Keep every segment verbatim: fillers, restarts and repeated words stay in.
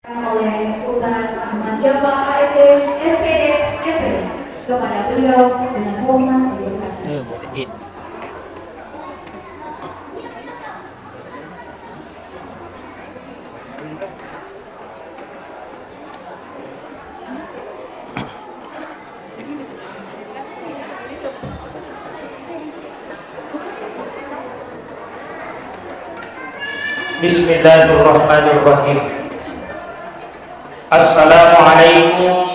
Oleh Ustaz Ahmad Jabbar, A R T, S P D, M P. Kepada beliau dengan hormat dipersilakan. Bismillahirrahmanirrahim. Assalamualaikum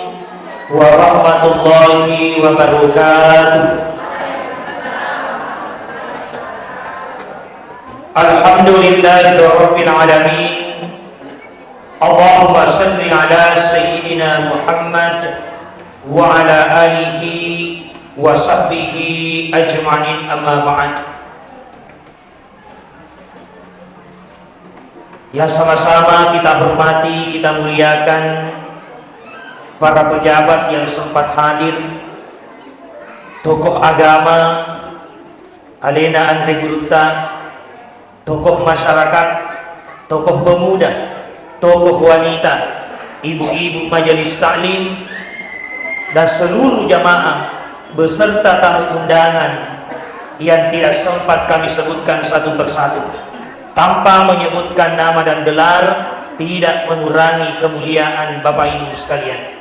warahmatullahi wabarakatuh. Alhamdulillahirabbil alamin. Allahumma salli ala sayyidina Muhammad wa ala alihi wa sahbihi ajma'in, amma ba'd. Yang sama-sama kita hormati, kita muliakan, para pejabat yang sempat hadir, tokoh agama, alena anre gurutta, tokoh masyarakat, tokoh pemuda, tokoh wanita, ibu-ibu majelis taklim, dan seluruh jamaah beserta tamu undangan yang tidak sempat kami sebutkan satu persatu. Tanpa menyebutkan nama dan gelar, tidak mengurangi kemuliaan Bapak Ibu sekalian.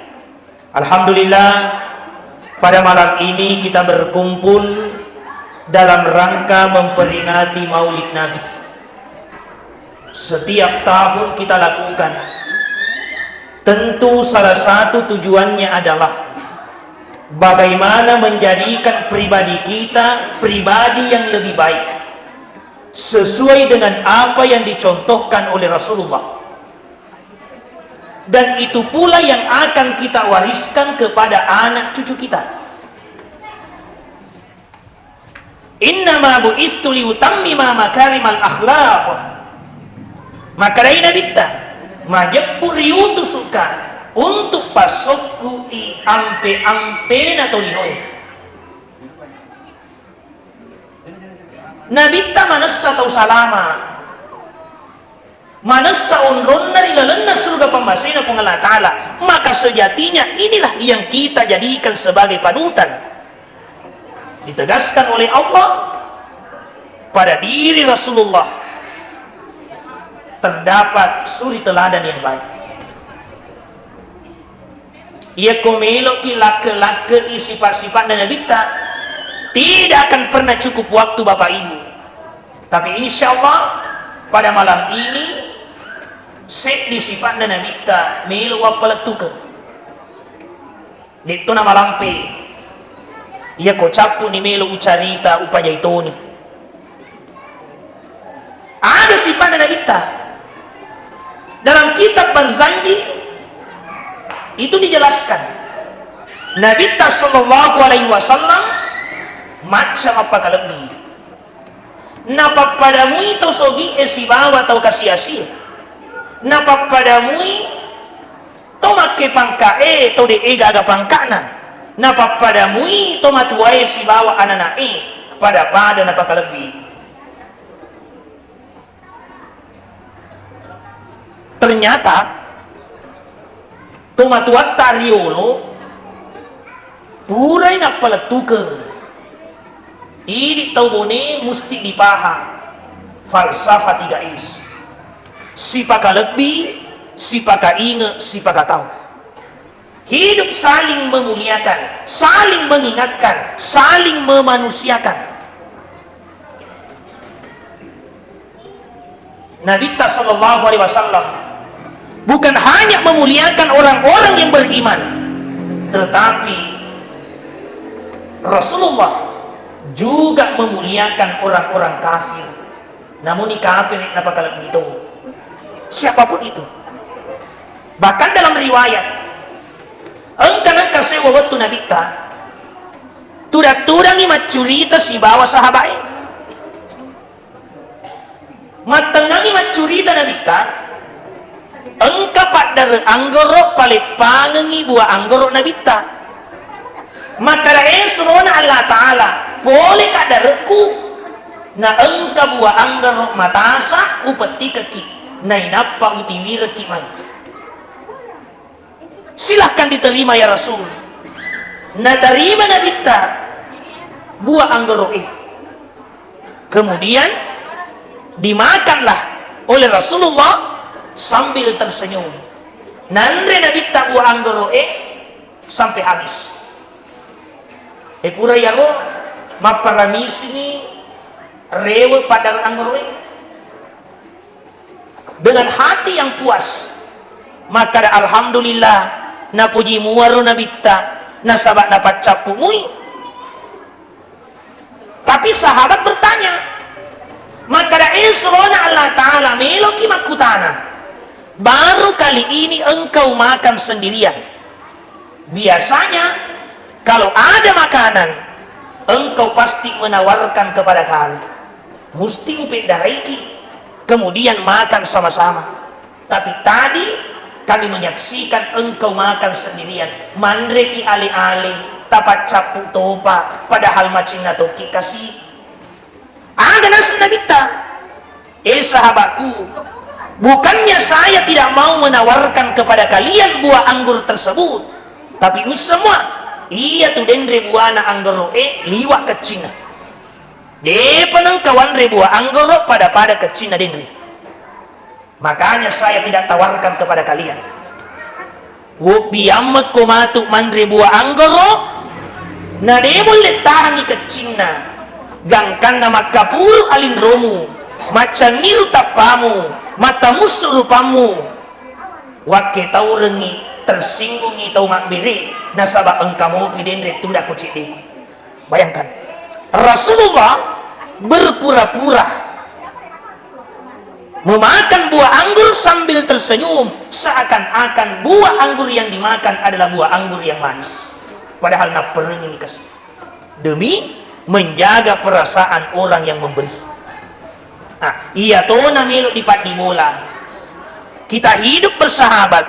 Alhamdulillah, pada malam ini kita berkumpul dalam rangka memperingati Maulid Nabi. Setiap tahun kita lakukan, tentu salah satu tujuannya adalah bagaimana menjadikan pribadi kita pribadi yang lebih baik, sesuai dengan apa yang dicontohkan oleh Rasulullah. Dan itu pula yang akan kita wariskan kepada anak cucu kita. "Innama bu'istu liutammima makarimal akhlaq." Makkedai Nabitta, "Majeppu riutusuka untuk passokkui ampe-ampena tolinoe." Nabitta manessa tau salama, manessa onronna ri lalenna surga pammasena Puang Allah Ta'ala, maka sejatinya inilah yang kita jadikan sebagai panutan. Ditegaskan oleh Allah, pada diri Rasulullah terdapat suri teladan yang baik. Iyako meloki lakke-lakkei sifat-sifatna Nabitta, tidak akan pernah cukup waktu Bapak Ibu. Tapi insya Allah pada malam ini seddi sifat Nabitta melo wappalettukeng. De'to namalampe. Iyako cappu ni melo ucarita upajai toni. Ada sifat Nabitta. Dalam kitab Barzanji itu dijelaskan. Nabitta sallallahu alaihi wasallam macca mappakalebbi. Napappadamui tau sogi'e sibawa tau kasiasi. Napappadamui to makke pangka'e, to de'e gaga pangka'na. Napappadamui to matuae sibawa anana'e, pada-pada napakalebbi. Ternyata, tomatuatta riolo, purai nappalettukeng. Idi tau Bone musti dipahang falsafah tiga S. Sipakalebbi, sipakainge, sipakatau. Hidup saling memuliakan, saling mengingatkan, saling memanusiakan. Nabitta sallallahu alaihi wasallam bukan hanya memuliakan orang-orang yang beriman, tetapi Rasulullah juga memuliakan orang-orang kafir. Namuni kafir napakalebbi to. Siapapun itu. Bahkan dalam riwayat, engka nengka sewwa wettu Nabitta, tudang-tudangi maccurita sibawa sahabae. Mattengngangi maccurita Nabitta, engka paddare anggoro paleppangengi bua anggoro Nabitta. Makkada, "E surona Allah Ta'ala, pole kaddarekku, na engka bua anggoro matasa upettikekki, nainappa utiwirekki mai." "Silahkan diterima, ya Rasul." Natarima Nabitta buah anggoro'e. Kemudian dimakanlah oleh Rasulullah sambil tersenyum. Nanre Nabitta buah anggoro'e sampai habis. E, pura iyaro mapparamisini rewe' paddareng anggoro'e. Dengan hati yang puas, makkada, "Alhamdulillah, napuji muaro Nabitta, nasaba napaccappu mui." Tapi sahabat bertanya, makkada, "Eh, surona Allah Ta'ala, meloki makkutana. Baru kali ini engkau makan sendirian. Biasanya, kalau ada makanan, engkau pasti menawarkan kepada kami. Musti upeddaraiki, kemudian makan sama-sama. Tapi tadi kami menyaksikan engkau makan sendirian. Manreki ale-ale, tapaccappu topa, padahal macinna tokki kasi." Aga nasenna Nabitta, "Eh, sahabatku, bukannya saya tidak mau menawarkan kepada kalian buah anggur tersebut, tapi uissemua, iya tu denre buana anggoro'e liwa' keccinna. Depa nengka wanre buah anggoro pada-pada keccinna denre. Makanya saya tidak tawarkan kepada kalian." Wobbiammekko matu manre buah anggoro, na de mulle tahangi keccinna, gangkanna makkapuru alinromu, maccangiru tappamu, matamussu rupammu, wakketaurengngi, tersinggungngi tau mabbere, nasaba engka mopi denre tudakko ceddeku. Bayangkan, Rasulullah berpura-pura memakan buah anggur sambil tersenyum, seakan-akan buah anggur yang dimakan adalah buah anggur yang manis. Padahal napperengi kasi. Demi menjaga perasaan orang yang memberi. Nah, iya tona melo dipaddibola. Kita hidup bersahabat,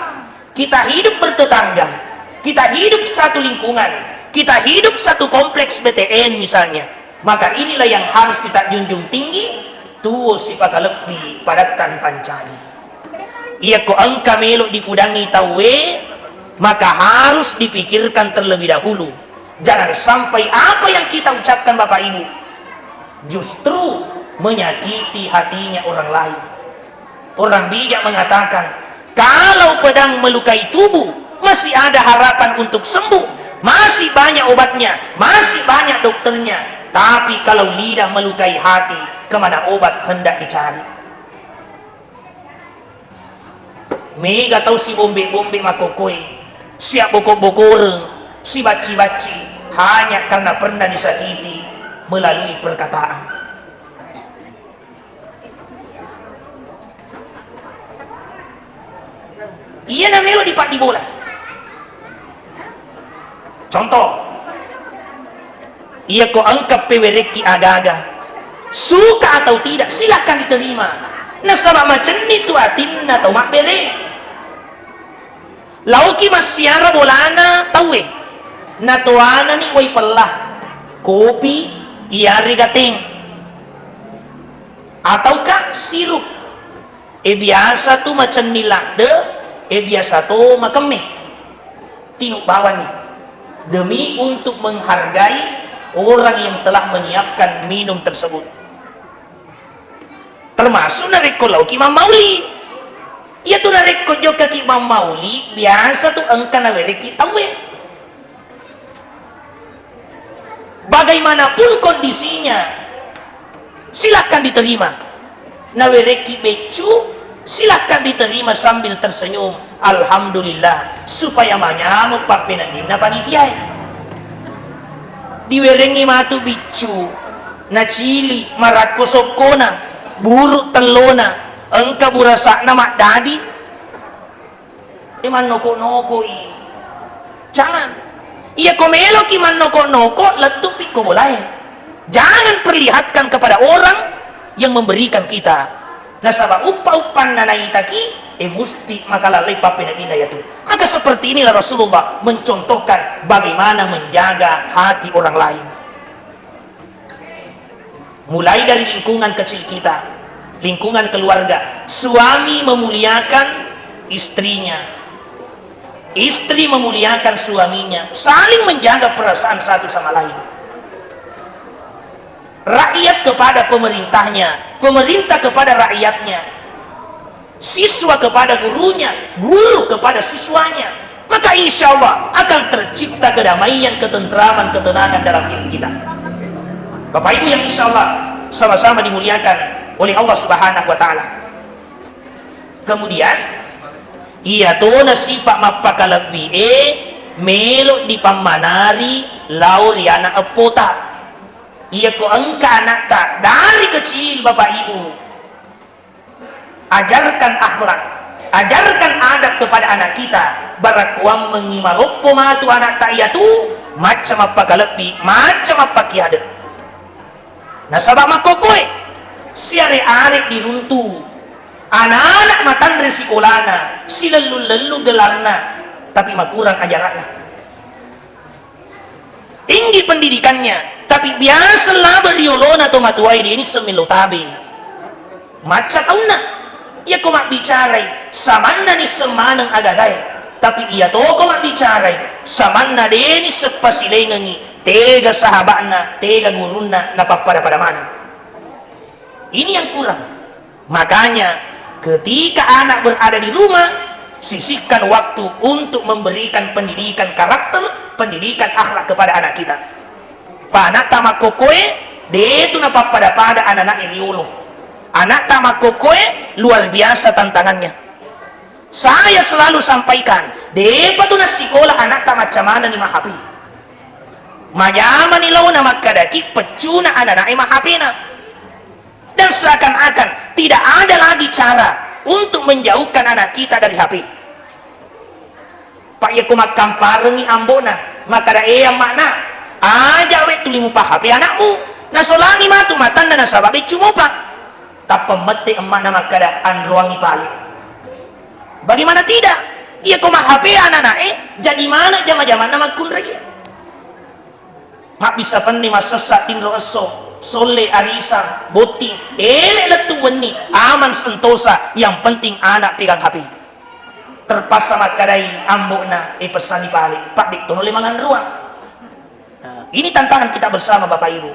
kita hidup bertetangga, kita hidup satu lingkungan, kita hidup satu kompleks B T N misalnya, maka inilah yang harus kita junjung tinggi, tuo sipakalebbi padatta ripancaji. Iyako engka melo dipudangi tauwe, maka harus dipikirkan terlebih dahulu. Jangan sampai apa yang kita ucapkan, Bapak Ibu, justru menyakiti hatinya orang lain. Orang bijak mengatakan, kalau pedang melukai tubuh, masih ada harapan untuk sembuh, masih banyak obatnya, masih banyak dokternya. Tapi kalau lidah melukai hati, kemana obat hendak dicari? Mega tau sibombe-bombe makkokkoe, siabboko-bokoreng, sibacci-bacci, hanya karena pernah disakiti melalui perkataan. Iyana melo dipaddibola. Contoh, iyako engka pewerekki aga-aga, suka atau tidak, silahkan diterima. Nasaba macenni tu atinna tau mabbere. Laoki massiara bolana tauwe, natoanani wai pella, kopi, iyarega teng, ataukah sirup. E, biasa tu macenning ladde, e, biasa to makemme. Tinu bawanni demi untuk menghargai orang yang telah menyiapkan minum tersebut. Termasuk narekko laoki mammauli. Iyatu narekko jokkaki mammauli, biasa tu engka nawerekki tauwe. Bagaimanapun kondisinya, silahkan diterima. Nawerekki beccu, silahkan diterima sambil tersenyum. Alhamdulillah, supaya manyameng pappeneddinna panitiae. Diwerengngi matu biccu, nacili, marakko sokkona, buru tellona, engka burasa'na maddadi. E, mannoko-nokoi. Jangan. Iyako meloki mannoko-noko, lettupi ko bolae. Jangan perlihatkan kepada orang yang memberikan kita. Nasaba uppa-uppanna naitaki, e, musti makalalai pappeneddinna iyatu. Maka seperti inilah Rasulullah mencontohkan bagaimana menjaga hati orang lain. Mulai dari lingkungan kecil kita, lingkungan keluarga. Suami memuliakan istrinya. Istri memuliakan suaminya, saling menjaga perasaan satu sama lain. Rakyat kepada pemerintahnya, pemerintah kepada rakyatnya, siswa kepada gurunya, guru kepada siswanya. Maka insya Allah akan tercipta kedamaian, ketentraman, ketenangan dalam hidup kita. Bapak Ibu yang insya Allah sama-sama dimuliakan oleh Allah Subhanahu wa Ta'ala. Kemudian, iya tona sipa mappakalebbi e melo dipammanari lao ri ana eppota. Iya ko engka anakta dari kecil, Bapak Ibu, ajarkan akhlak, ajarkan adab kepada anak kita. Barakkuammengi maloppo matu anakta iyatu, macca mappakalebbi, macca mappakkiade. Nasaba makkokkoe, siare-are diruntu, anak-anak matanre sikolana, silellu-lellu gelarna, tapi makurang ajaranna. Tinggi pendidikannya, tapi biasa laba riolona to matuae, de nisseng mello tabe. Macca taunna. Iyako mabbicarai, samanna nisseng maneng agagae. Tapi iya toko mabbicarai, samanna de nisseng pasilengengi, tega sahaba'na, tega gurunna, napappada-pada maneng. Ini yang kurang. Makanya, ketika anak berada di rumah, sisihkan waktu untuk memberikan pendidikan karakter, pendidikan akhlak kepada anak kita. Pa anakta makkokkoe, de tu napappada-pada anana'e riolo. Anakta makkokkoe luar biasa tantangannya. Saya selalu sampaikan, depa tu nassikola anakta macca manenni ma-H P. Majamani laona makkadaki peccuna anana'e ma-H P-na. Dan seakan-akan tidak ada lagi cara untuk menjauhkan anak kita dari H P. Pa iyako makkamparengi ambo'na, makkada, "Eh, amma'na, aja we tuli mupa-H P anakmu. Nasolangi matu matanna nasaba beccu mopa." Tappa mette emma'na makkada, "Anroangi pale." Bagaimana tidak? Iyako ma-H P anana'e, jadi mana jama-jamanna makkunrai. Mabbissa penni massessa tinro esso, solle, arisang, botting, ele lettu wenni, aman sentosa, yang penting anak pegang H P. Terpaksa makkedai ambo'na, "Eh, pessanni pale, Pak, de' tono le manganruang." Nah, ini tantangan kita bersama, Bapak Ibu.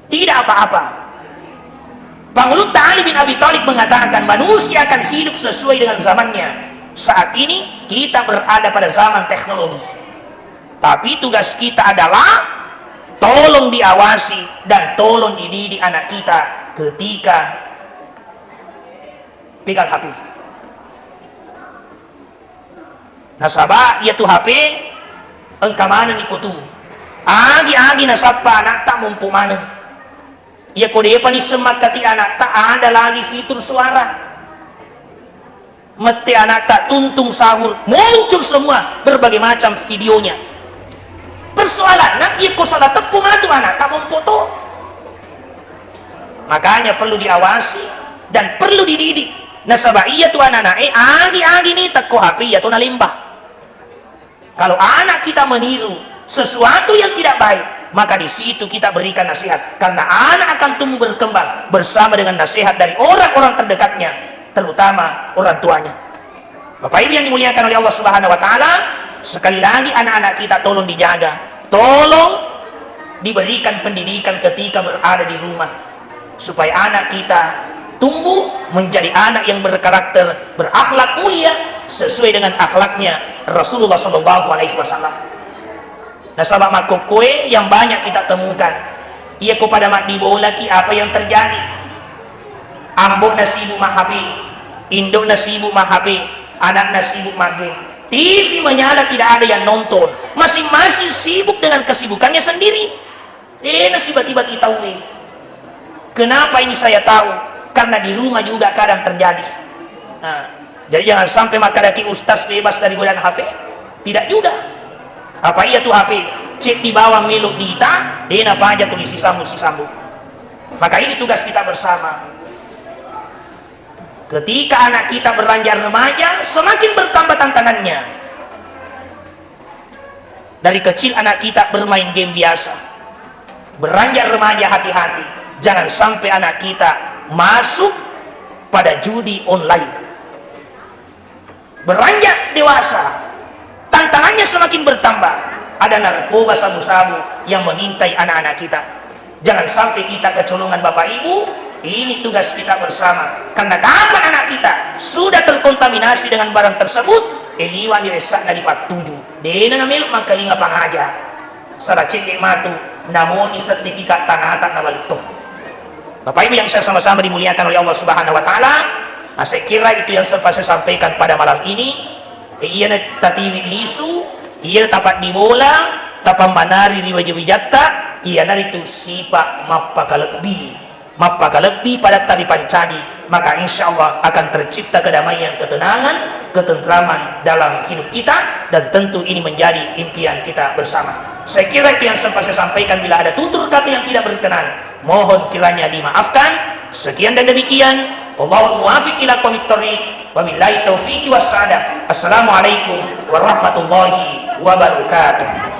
Tidak apa-apa. Pangulutta Ali bin Abi Thalib mengatakan, manusia akan hidup sesuai dengan zamannya. Saat ini kita berada pada zaman teknologi. Tapi tugas kita adalah tolong diawasi dan tolong dididik anak kita ketika pegang H P. Nasaba iyatu H P engka manenni ko tu. Agi-agi nasappa anakta mompo maneng. Iyako depa nisseng makkati anakta, ada lagi fitur suara. Mette anakta tuntung sahur, muncul semua berbagai macam videonya. Persoalanna, iyako salah teppu matu anakta mompo to. Makanya perlu diawasi dan perlu dididik. Nasaba iyatu anana'e agi-agi ni tekko H P iyato nalemba. Kalau anak kita meniru sesuatu yang tidak baik, maka di situ kita berikan nasihat. Karena anak akan tumbuh berkembang bersama dengan nasihat dari orang-orang terdekatnya, terutama orang tuanya. Bapak Ibu yang dimuliakan oleh Allah Subhanahu wa Ta'ala, sekali lagi, anak-anak kita tolong dijaga, tolong diberikan pendidikan ketika berada di rumah, supaya anak kita tumbuh menjadi anak yang berkarakter, berakhlak mulia sesuai dengan akhlaknya Rasulullah Shallallahu Alaihi Wasallam. Nasaba makkokkoe yang banyak kita temukan, iya ko pada maddibolaki, apa yang terjadi? Ambo'na sibuk ma-H P, indo'na sibuk ma-H P, anakna sibuk ma-game. T V menyala, tidak ada yang nonton. Masing-masing sibuk dengan kesibukannya sendiri. Dena sibati-bati tauwe. Kenapa ini saya tahu? Karena di rumah juga kadang terjadi. Nah, jadi jangan sampai makkadaki ustaz bebas dari godaan H P. Tidak juga. Apa iya tu H P? Cek di bawah melo diita, dena paja tuli sisambung-sisambung. Maka ini tugas kita bersama. Ketika anak kita beranjak remaja, semakin bertambah tantangannya. Dari kecil anak kita bermain game biasa. Beranjak remaja, hati-hati. Jangan sampai anak kita masuk pada judi online. Beranjak dewasa, tantangannya semakin bertambah. Ada narkoba sabu-sabu yang mengintai anak-anak kita. Jangan sampai kita kecolongan, Bapak Ibu. Ini tugas kita bersama. Karena kapan anak kita sudah terkontaminasi dengan barang tersebut, eh, liwani resakna dipattuju. Dena namelo makalinga pangaja. Sala cedde matu, namoni sertifikat tanata nabalto. Bapak Ibu yang saya sama-sama dimuliakan oleh Allah Subhanahu wa Ta'ala, nah, saya kira itu yang sempat saya sampaikan pada malam ini. Eh, iyana tatiwi lisu, iyana tapaddi bola, tapammanari ri wija-wijatta, iyanaritu sifat mappakalebbi. Mappakalebbi padatta ripancaji, maka insya Allah akan tercipta kedamaian, ketenangan, ketentraman dalam hidup kita, dan tentu ini menjadi impian kita bersama. Saya kira itu yang sempat saya sampaikan. Bila ada tutur kata yang tidak berkenan, mohon kiranya dimaafkan. Sekian dan demikian. Wallahul muwaffiq ila aqwamit thariq. Wabillahi taufiq wassadah. Assalamualaikum warahmatullahi wabarakatuh.